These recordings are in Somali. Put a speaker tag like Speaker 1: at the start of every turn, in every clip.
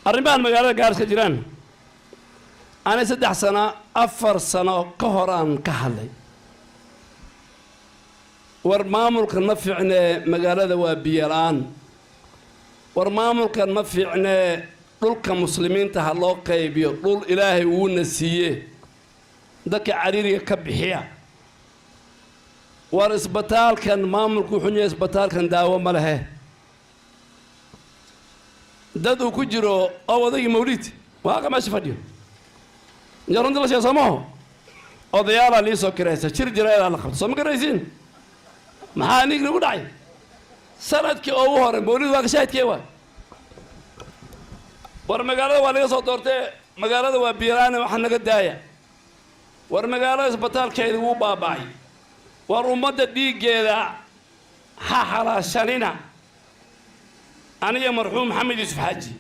Speaker 1: Arrimahan magaalada Gaarisa jiraan, ani 3 sano, 4 sano ka horaan ka hadlay. War maamulkan ma fiicnee, magaalada waa biyo la-aan. War maamulkan ma fiicnee, dhulka muslimiinta ha loo qaybiyo, dhul Ilaahay wuuna siiye, dadka cariiriga ka bixiya. War isbitaalkan maamulku wuxuu yahay, isbitaalkan daawo ma lehe. Dad uu ku jiro oo odaygii Mawliid waaqa meesha fadhiyo, inja runtii la sheega soo maho. Odayaalaa lii soo kiraysa, shir jaraa'id la qabto, soo ma garaysiin? Maxaa nig nagu dhacay sanadkii ugu hore? Mawliid waa ka shaahidkee waay. War magaalada waa laga soo doortee, magaalada waa biiraane, waxa naga daaya. War magaalada isbitaalkeeda wuu baaba'ay. War ummadda dhiiggeeda ha xalaashanina. Aniga marxuum Maxamed Yuusuf Xaaji,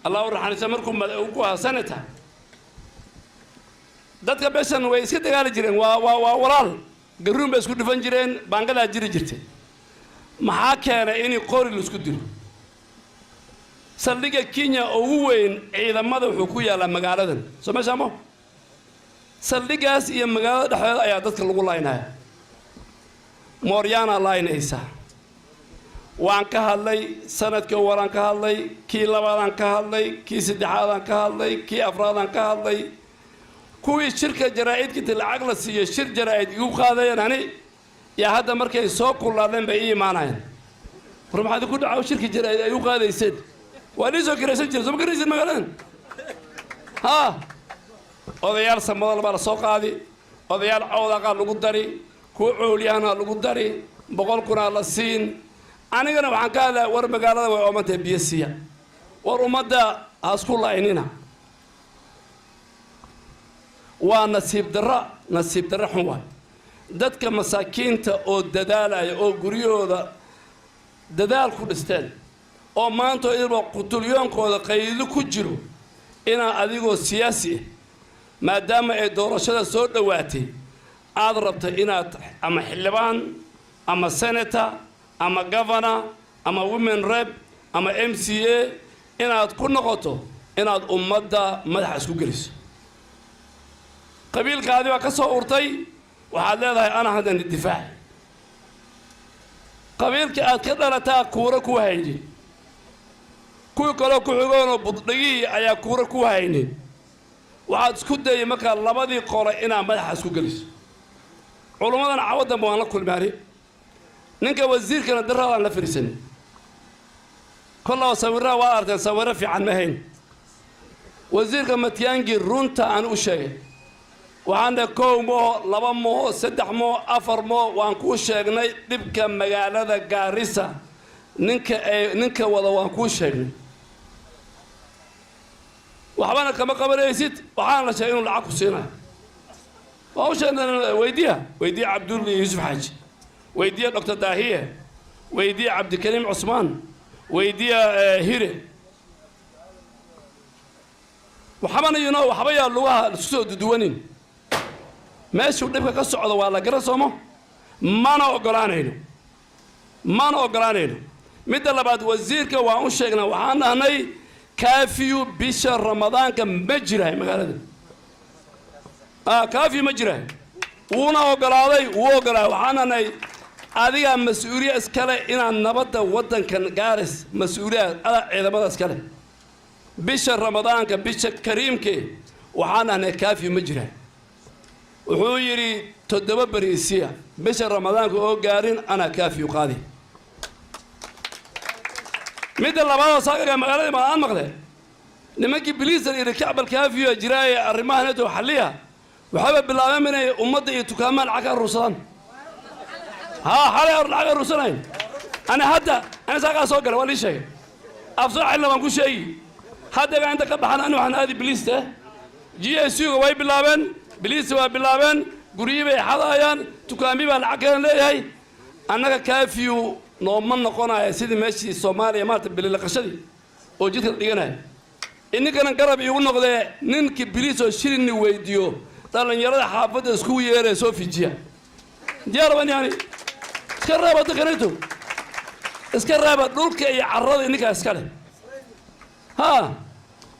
Speaker 1: Allah u raxaniisa, markuu ku ahaa senator, dadka beshan way iska dagaali jireen. Waa walaal, garuun bay isku dhufan jireen, baangadaa jiri jirtay. Maxaa keenay in qori laisku dilo? Saldhigga Kenya ugu weyn ciidamada wuxuu ku yaallaa magaaladan, soo meeshaamo saldhiggaas iyo magaalada dhexdeeda ayaa dadka lagu laynaya, mooryaana laynaysa. Waan ka hadlay sanadkii waraan ka hadlay, kii labaadaan ka hadlay, kii saddexaadaan ka hadlay, kii afraadaan ka hadlay. Kuwii shirka jaraa'idka inta lacag la siiyo shir jaraa'id igu qaadayeen ani yaa hadda markay soo kullaadeen bay ii imaanayaan. War maxaad ku dhaca shirka jaraa'id ay u qaadayseen? Waa nii soo kiraysan jira, soo ma garaysid magaaladan? Haa, odayaal samadal baa la soo qaadi, odayaal cawdaqaa lagu dari, kuwa coolyahanaa lagu dari, 100,000-aa la siin. Anigana waxaan ka hadlaya, war magaalada way oomantahay, biyo siiya. War ummadda ha isku laynina. Waa nasiib darra, nasiib darra xun waay. Dadka masaakiinta oo dadaalaya oo guryahooda dadaal ku dhisteen oo maanta idilba qutulyoonkooda qaylo ku jiro, inaa adigoo siyaasi ah, maadaama ay doorashada soo dhowaatay, aad rabto inaad ama xildhibaan ama senator ama governor ama women rep ama MCA inaad ku noqoto, inaad ummadda madaxa isku geliso. Qabiilkaadi baa ka soo urtay, waxaad leedahay ana haddan difaaci. Qabiilka aad ka dhalataa kuura ku haynin, kuwii kaloo ku xigoonoo buddhigihii ayaa kuura ku haynin. Waxaad isku dayay markaa labadii qole inaad madaxa isku geliso. Culummadana cawaddanba waan la kulmaani, ninka wasiirkana daraadaan la fadhiisanay. Kollaba sawirraha waad arteen, sawirro fiican ma hayn. Wasiirka Matiangi runta aan u sheegay, waxaan dhahay kow moo, laba moo, saddex moo, afar moo, waan kuu sheegnay dhibka magaalada Gaarisa. Ninka ay ninka wada waan kuu sheegnay, waxbana kama qabanaysid. Waxaana la sheegay inuu lacag ku siinayo. Waan u sheegnay. Weydiya, weydiya Cabdulli Yuusuf Xaaji, weydiya Doctor Daahiye, weydiya Cabdikariim Cusmaan, weydiya Hire. Waxbana waxba yaa lugaha isku soo duduwanin. Meeshuu dhibka ka socdo waa la garan soomo. Mana oggolaanayno, mana oggolaanayno. Midda labaad, wasiirka waan u sheegnaa, waxaan dhahnay curfew bisha Ramadaanka ma jirahay magaalada, curfew ma jirahay. Wuuna oggolaaday, wuu oggolaaday. Waxaan dhahnay adigaa mas-uuliya iskale inaad nabadda waddankan Gaaris mas-uuliya adaa ciidamada iskale. Bisha Ramadaanka, bisha kariimke, waxaan dhahnay curfew ma jiraan. Wuxuu yidhi 7 beri isiya, bisha Ramadaanka oo gaarin anaa curfew qaadi. Midda labaadoo saagaga magaalada ma aan maqle, nimankii biliisar iyo kacbal curfew jiraaye arrimahan eto xalliya, waxaaba bilaabeen inay ummadda iyo dukaamaha lacag ka aruursadaan. Haa, xalay or lacag aruursanayn. Ani hadda ani saagaa soo galay, waa lii sheegay, af soo xilna waan ku sheegi. Haddaga inta ka baxan ani waxaan aadi biliista. GSU-ga way bilaabeen, biliista waa bilaabeen, guryihii bay xadaayaan, dukaami baa lacag kalan leeyahay. Annaga curfew nooma noqonaya sidii meeshii Soomaaliya maarata bililaqashadii oo jidka la dhiganaya. Ininkana garab iigu noqdee, ninkii biliis oo shilinni weydiiyo, dhallinyarada xaafadda isku yeeree soo fijiya. Diyaar ban yani iska reeba dadkanayto, iska reeba dhulka iyo carrada ininkaa iska leh. Ha.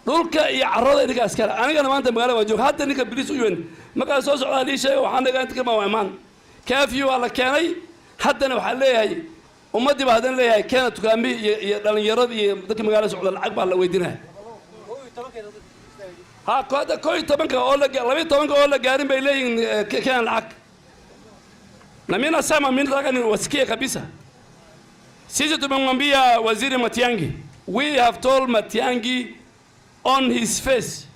Speaker 1: Dhulka iyo carrada idinkaa iskale. Anigana maanta magaalada waan jooga. Hadda ninka biliis u yimid markaa soo socdaa lii sheega, waxaan dhagaa inta kama waa imaan. Curfew waa la keenay. Haddana waxaa leeyahay ummaddii baa haddana leeyahay keena tukaamihii iyo dhallinyaradii iyo dadka magaalada socda, lacag baa la weydiinaya. Ha hadda 11-ka oo la 12-ka oo la gaarin bay leeyihiin keena lacag. Na mimi nasema, mimi nataka niwasikie kabisa. Sisi tumemwambia Waziri Matiang'i, we have told Matiang'i on his face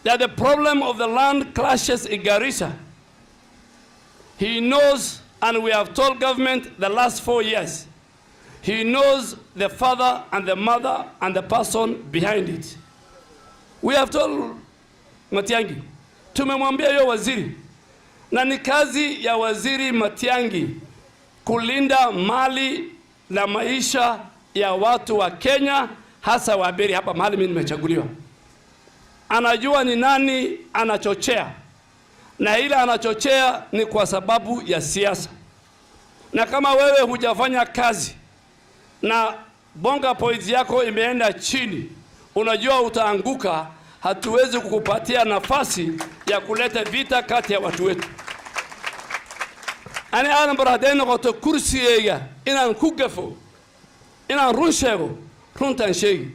Speaker 1: that the problem of the land clashes in Garissa, he knows, and we have told government the last 4 years, he knows the father and the mother and the person behind it. We have told Matiang'i, tumemwambia hiyo waziri, na ni kazi ya Waziri Matiang'i kulinda mali na maisha ya watu wa Kenya, hasa Waberi hapa mahali mimi nimechaguliwa. Anajua ni nani anachochea, na ile anachochea ni kwa sababu ya siasa. Na kama wewe hujafanya kazi na bonga points yako imeenda chini, unajua utaanguka. Hatuwezi kukupatia nafasi ya kuleta vita kati ya watu wetu. Ani Aadan Bar hadday noqoto kursigayga inaan ku gafo, inaan run sheego, runtaan sheegi.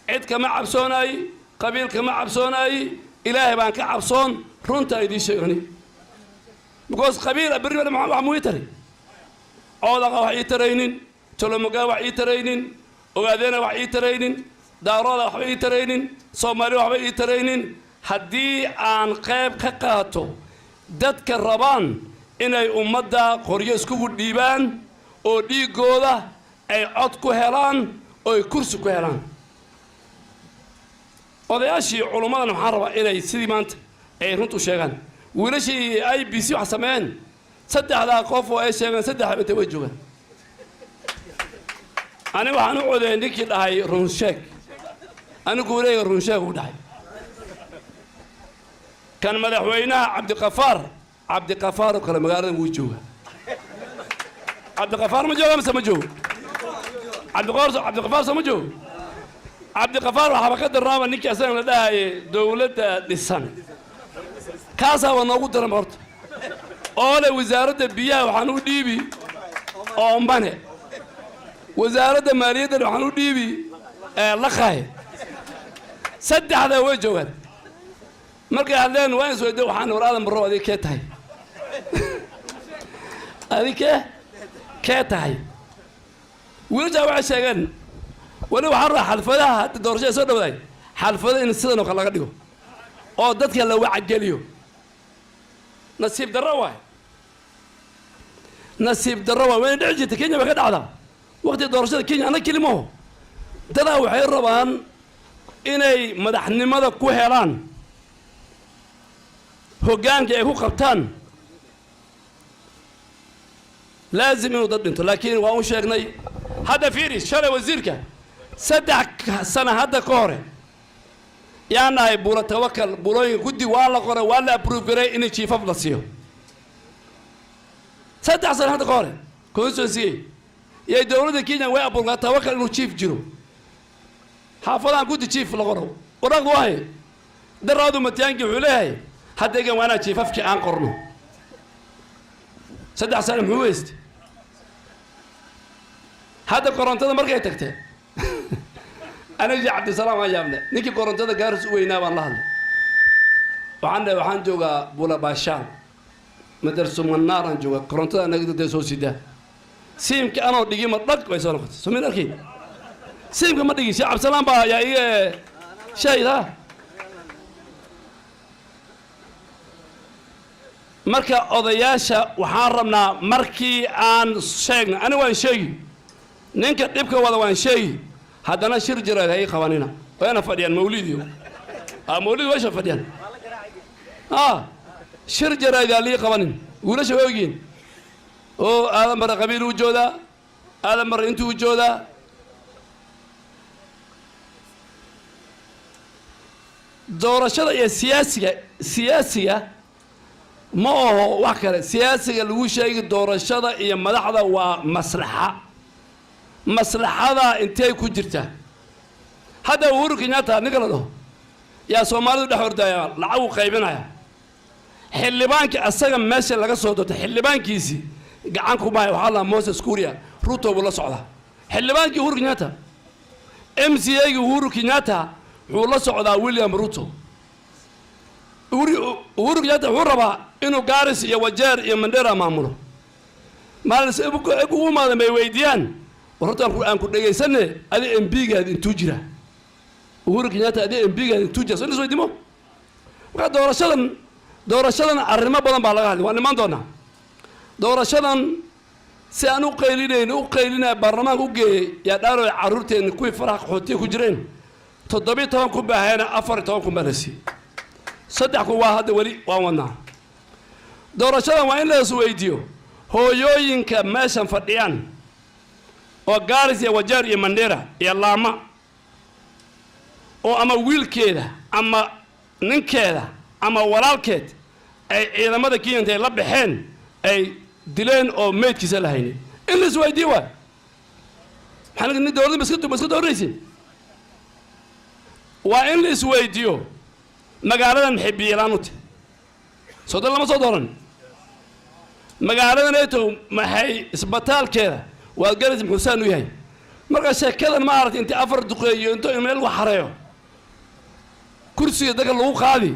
Speaker 1: Cid kama cabsoonaayi, qabiil kama cabsoonaayi, Ilaahay baan ka cabsoon. Runtaan idiin sheegani, because qabiil berri wax muu ii tari? Coodaqa wax ii taraynin, Tolomogaa wax ii taraynin, Ogaadeena wax ii taraynin, Daarooda waxba ii taraynin, Soomaali waxba ii taraynin, haddii aan qayb ka qaato dadka rabaan inay ummadda qoryo iskugu dhiibaan oo dhiiggooda ay cod ku helaan oo ay kursi ku helaan. Odayaashii culummadan waxaan rabaa inay sidii maanta ay runtu sheegaan. Wiilashii IEBC wax sameeyeen, saddexdaa qof oo ay sheegeen, saddex inta way joogaan. Ani waxaan u codeeyay ninkii dhahay "Run sheeg". Anigu leeyahay "Run sheeg" uu dhahay. Kan madaxweynaha Cabdiqafaar, Cabdiqafaar oo kale magaalada wuu jooga. Cabdiqafaar ma jooga mise ma joogo? Cabdiqafaar, Cabdiqafaar soo ma joogo? Cabdiqafaar waxaaba ka darnaaba ninkii asagan la dhahayay dowladda dhisan, kaasaaba noogu daran horta, oo le wasaaradda biyaha waxaan u dhiibi Oomane, wasaaradda maaliyaddan waxaan u dhiibi Laqaay. Saddexdaa way joogaan. Markay hadleen waan isweydiye, waxaan war Aadan Barrow, adig kee tahay? Adig kee tahay? Wiilashaa waxay sheegeen, weli waxaan rabaa xalfadaha hadda doorashada soo dhowdaay, xalfado in sidan oo kale laga dhigo oo dadka la wacageliyo. Nasiib darro waay, nasiib darro waay. Wayna dhici jirta, Kenya bay ka dhacdaa waqtiga doorashada Kenya. Anna kelimaho dadaa waxay rabaan inay madaxnimada ku helaan, hoggaanka ay ku qabtaan, laazim inuu dad dhinto. Laakiin waan u sheegnay. Hadda fiiri, shalay wasiirka 3 sano hadda ka hore yaan nahay Buula Tawakal, buulooyinka guddi waa la qoray, waa la approve garay in chiefaf la siiyo. 3 sano hadda ka hore constituency iyo dowladda Kenya way approve Tawakal inuu chief jiro, xaafadahan guddi chief la qoro, waraaqdu wahay. Daraadu Matiangi wuxuu leeyahay hadda egan waa inaan chiefafkii aan qorno. 3 sano muxuu weystay? Hadda korontada markay tagtee, aniga Cabdisalaam aan yaabne, ninkii korontada Gaaris u weynaa baan la hadlay. Waxaan dhahay, waxaan joogaa Bulabaashaan, madarso Manaaraan joogaa, korontada anaga dee soo sidaa. Siimka anoo dhigima dhag way soo noqotay. Soo min arkayn, siimka ma dhigin. Sheekh Cabdisalaam baa ayaa iga shahid ha. Marka odayaasha waxaan rabnaa markii aan sheegna, ani waan sheegi, ninka dhibka wada waan sheegi. Haddana shir jiraad hay qabanina, wayna fadhiyaan mawlidiyo mawlid waysha fadhiyaan. Shir jarayd aa lii qabanin. Wiilasha way ogyihiin oo Aadan Bare qabiil uu joodaa, Aadan Bare intuu u joodaa. Doorashada iyo siyaasiga, siyaasiga ma aho wax kale. Siyaasiga lagu sheegi doorashada iyo madaxda waa maslaxa. Maslaxada intee ku jirta? Hadda Uhuru Kenyatta ninka la dhaho yaa Soomaalidu dhex ordaya, lacag uu qaybinaya. Xildhibaankii asaga meesha laga soo doortay, xildhibaankiisii gacan kuma haya. Waxaa lahaa Moses Kuria, Ruto buu la socdaa. Xildhibaankii Uhuru Kenyatta, MCA-gii Uhuru Kenyatta, wuxuu la socdaa William Ruto. Uhuru Kenyatta wuxuu rabaa inuu Garis iyo Wajeer iyo Mandera maamulo. Maalin ugu imaadan bay weydiiyaan: "War horta aan ku dhegaysane, adi MP-gaadi intuu jira? Uhuru Kenyatta, adi MP-gaadi intuu jira?" Soo in is weydiimo. Marka doorashadan arrimo badan baa laga hadlay, waan imaan doonaa. Doorashadan si aan u qaylinayn u qaylinaya, baarlamaanka u geeyey, yaa dhaaroy carruurteenni kuwii faraha qaxootiga ku jireen, 17,000 baa hayana, 14,000 baa la siiyey, 3,000 waa hadda weli waan wadnaa. Doorashadan waa in la is weydiiyo hooyooyinka meeshan fadhiyaan oo Gaaris iyo Wajeer iyo Mandera iyo Laama, oo ama wiilkeeda ama ninkeeda ama walaalkeed ay ciidamada Kenya intay la baxeen ay dileen oo meydkiisa la haynin, in la isweydiiyo waay. Maxaa nin dowladda ma iska dooranaysin? Waa in la isweydiiyo magaaladan maxay biyo la'aan u tahay? Soo dal lama soo dooran. Magaaladan eetow maxay isbitaalkeeda waad galaysa muxuu saan u yahay? Marka sheekadan ma aragtay, intii afar duqeeyo into meel lagu xareeyo kursiga dadka lagu qaadi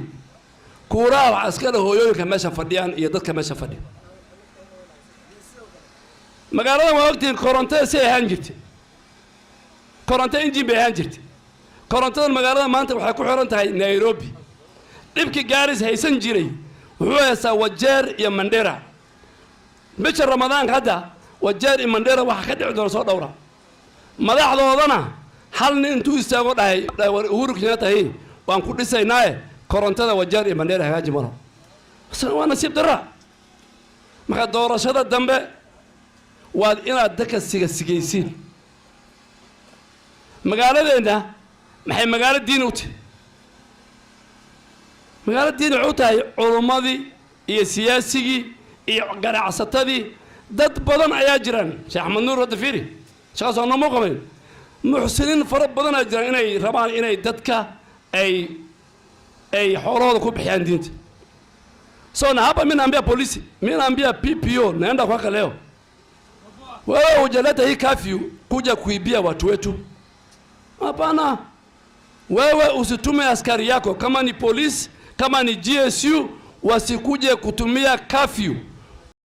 Speaker 1: kuuraha, waxaa iska leh hooyooyinka meesha fadhiyaan iyo dadka meesha fadhiya. Magaaladan waa ogtihiin, korontada si ay ahaan jirtay, koronto engine bay ahaan jirtay. Korontadan magaalada maanta waxay ku xiran tahay Nairobi. Dhibkii Gaaris haysan jiray wuxuu haystaa Wajeer iyo Mandera. Bisha Ramadaanka hadda Wajeer iyo Mandera waxa ka dhici doona soo dhowra. Madaxdoodana hal nin intuu istaago dhahay, "War Uhuru Kenyatta, hi, waan ku dhisaynaaye, korontada Wajeer iyo Mandera hagaaji," malo. Waa nasiib darra. Marka doorashada dambe waad inaad dadka siga sigaysiin. Magaaladeenna maxay magaalo diini u tahay? Magaalo diini waxay u tahay culummadii iyo siyaasigii iyo ganacsatadii. Dad badan ayaa jiraan. Sheekh Axmed Nuur hadda fiiri, shaqaas waa nooma qabayn. Muxsiniin fara badanaa jiraan inay rabaan inay dadka ay xoolahooda ku bixiyaan diinta. So na hapa mi naambia polisi, mi naambia PPO, naenda kwaka leo, wewe hujaleta hii curfew kuja kuibia watu wetu. Hapana, wewe usitume askari yako, kama ni polisi, kama ni GSU, wasikuje kutumia curfew.